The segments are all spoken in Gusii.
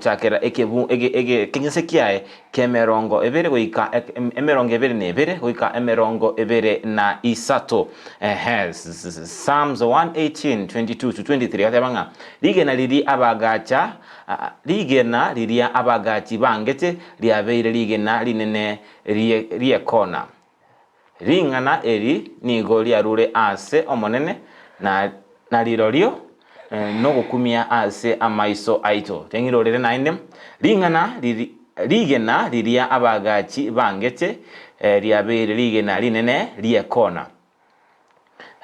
Gochakera ekebu ege ege ekeng'ese kiaye ki'emerongo ebere goika emerongo ebere na ebere goika emerongo ebere na isato. Ehe, Psalms 118, 22 to 23 ateba ng'a rigena riria abagacha rigena riria abagachi bangete riabeire rigena rinene rie ri'ekona. Ring'ana eri nigo riarure ase Omonene, na na rirorio nogokumia ase amaiso aito. Teng'irorere naende, ring'ana riri rigena riria abaagachi bangete riabeire rigena rinene ri'ekona.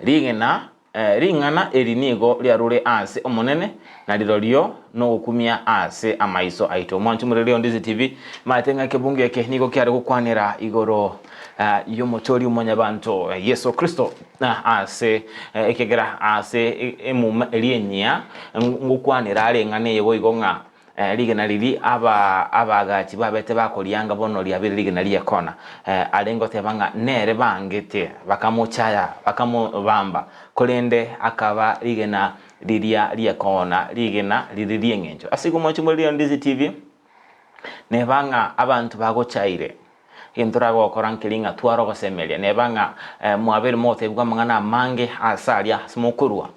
Rigena Ring'ana eri nigo riarure aase Omonene, na rirorio nogokumia aase amaiso aito. Omwanchi omoreri o Ndizi TV, maete ng'a ekebungo eke nigo kiare gokwanera igoro y'omochori o mwanyabanto Yeso Kristo ase ekegera ase emuma eria enyia ngokwanera are eng'ana eye boigo ng'a Rigena riria abaagachi babete bakorianga bono riabeire rigena ri'ekona. Arenge goteba ng'a nere bangete, bakamochaya, bakamobamba, korende akaba rigena riria ri'ekona, rigena riria ri'eng'encho. Ase igo mwanche more riria Ndizi TV, neba ng'a abanto bagochaire, egento toragokora nkeri ng'a tware ogosemeria, neba ng'a mwabeire mogotebigwa amang'ana amange ase aria ase mokorua.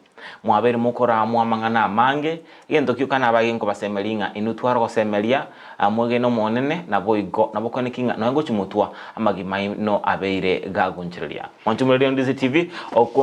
Mwabeire mokoramwa amang'ana amange, egento kioka nabage nkobasemeria ng'a inwe tware gosemeria, mwegene Omonene, naboigo nabokoneki ng'a nonya ngochia motwa amagima aino abeire gagonchereria. Mwanche omoreri o Ndizi TV, okwo.